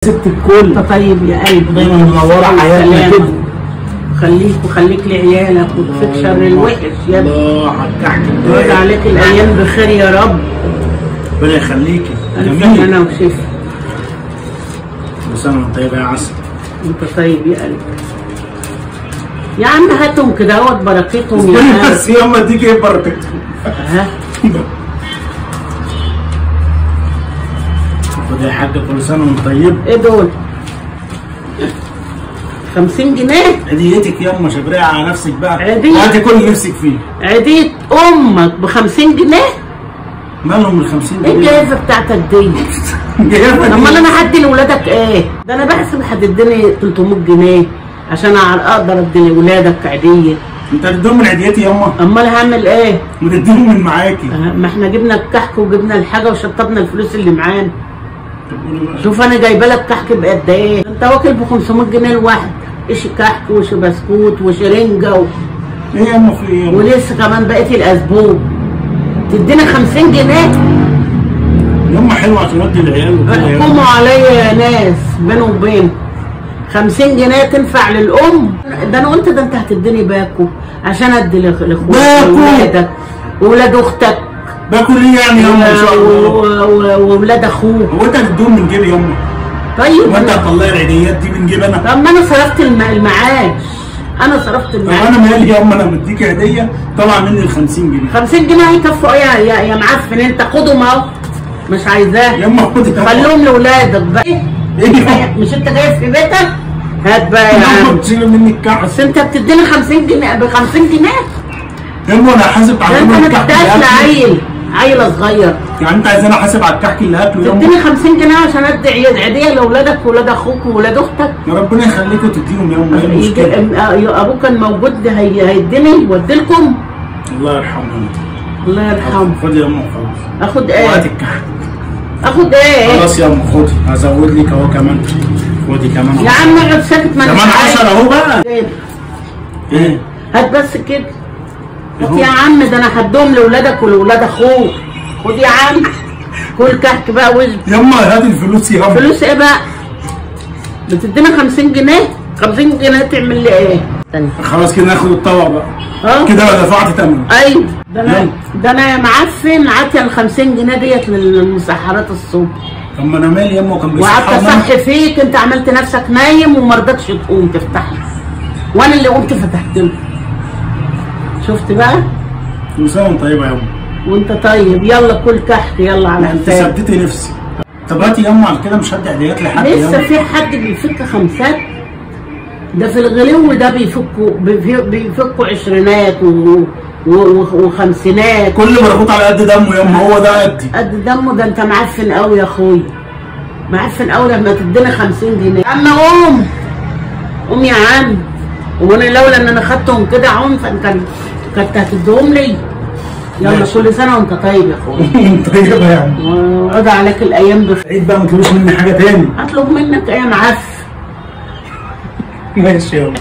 ست الكل. انت طيب يا قلبي، دايما منورة حياتنا كده. خليك وخليك لعيالك وتفك شر الوحش يا ابني. الله على الكحك يعود عليك الايام بخير يا رب. ربنا يخليكي. جميل. انا وشفا. كل سنة وانت طيبة يا عسل. انت طيب يا قلبي. يا عم هاتهم كده اهوت بركتهم يا عم. بس ياما تيجي ايه بركتهم؟ ها خد يا حاج كل سنة وانت طيب. ايه دول؟ 50 جنيه؟ عيديتك ياما، شبريها على نفسك بقى. عيدية هاتي كل اللي نفسك فيه. عيدية امك ب 50 جنيه؟ مالهم ال 50 جنيه؟ ايه الجايزة بتاعتك دي؟ امال انا هدي لاولادك ايه؟ ده انا بحسب هتديني 300 جنيه عشان اقدر ادي لاولادك عيديه. انت هتديهم من عيديتي ياما؟ امال هعمل ايه؟ ما تديهم من معاكي. ما احنا جبنا الكحك وجبنا الحاجة وشطبنا الفلوس اللي معانا. شوف انا جايبه لك كحك بقد ايه؟ انت واكل ب 500 جنيه الواحد، ايش كحك وش بسكوت وشرنجه ايه ياما في ايه؟ ولسه كمان بقيت الاسبوع تدينا 50 جنيه؟ ياما حلوة هتودي العيال وكده. احكموا عليا يا ناس بيني وبين 50 جنيه تنفع للام؟ ده انا قلت ده انت هتديني باكو عشان ادي لاخواتك وولادك وولاد اختك. باكل ايه يعني ياما ان شاء الله؟ وولاد اخوك. هو انت هتديهم من جيبي ياما؟ طيب هو انت هتطلعي العيديات دي من جيب انا؟ طب ما انا صرفت المعاش، انا صرفت المعاش. طب انا مالي ياما، انا مديكي هديه طالعه مني ال 50 جنيه. 50 جنيه هيكفوا ايه يا معفن انت؟ خدهم اهو، مش عايزاه ياما. خدي خليهم لاولادك بقى. ايه مش انت جايب في بيتك؟ هات بقى يا عم. بتشيل مني الكحك. بس انت بتديني 50 جنيه ب 50 جنيه؟ ياما انا حاسب على الكحك. انت ما بتديهاش لعيل، صغير. يعني انت عايزاني احاسب على الكحك اللي هاكله ياما؟ تديني 50 جنيه عشان ادي عيديه لاولادك واولاد اخوك واولاد اختك؟ يا ربنا يخليكم تديهم ياما، ايه المشكلة؟ ابوك كان موجود هيديني يودي لكم؟ الله يرحمه. الله يرحمه. خدي ياما وخلاص. اخد ايه؟ وقت الكحك. اخد ايه؟ خلاص ياما خدي، هزود لك اهو كمان. خدي كمان يا عم اقعد ساكت. ما كمان 10 اهو بقى. ايه؟ هات بس كده. هات يا عم، ده انا هديهم لاولادك ولاولاد اخوك. خد يا عم كل كحك بقى واشبع. ياما هات الفلوس ياما. فلوس ايه بقى؟ بتدينا 50 جنيه؟ 50 جنيه تعمل لي ايه؟ خلاص كده ناخد الطبق بقى. كده انا دفعت ثمنه. ايوه ده انا يا معفن عاطيه ال 50 جنيه ديت للمسحرات الصبح. طب ما انا مالي ياما، وكان بيسحرنا. وقعدت اصحي فيك، انت عملت نفسك نايم وما رضتش تقوم تفتح لي، وانا اللي قمت فتحت له. شفت بقى؟ كل سنة وانت طيبة ياما. وانت طيب. يلا كل كحك يلا على حسابك. انت سديتي نفسي. طب هاتي ياما على كده، مش هدي عيديات لحد ياما. لسه في حد بيفك خمسات؟ ده في الغلو ده بيفكوا عشرينات وخمسينات. كل مربوط على قد دمه ياما، هو ده قدي. قد دمه؟ ده انت معفن قوي يا اخويا، معفن قوي لما تدينا 50 جنيه. يا عم قوم قوم يا عم. وانا لولا ان انا خدتهم كده عنفا كنت هتديهم لي. يلا كل سنة وانت طيب يا اخويا. انت طيبة يا عم. وعود عليك الايام بخير. عيد بقى ما تطلبش مني حاجة تاني. هطلب منك ايه يا معفن؟ ماشي يلا.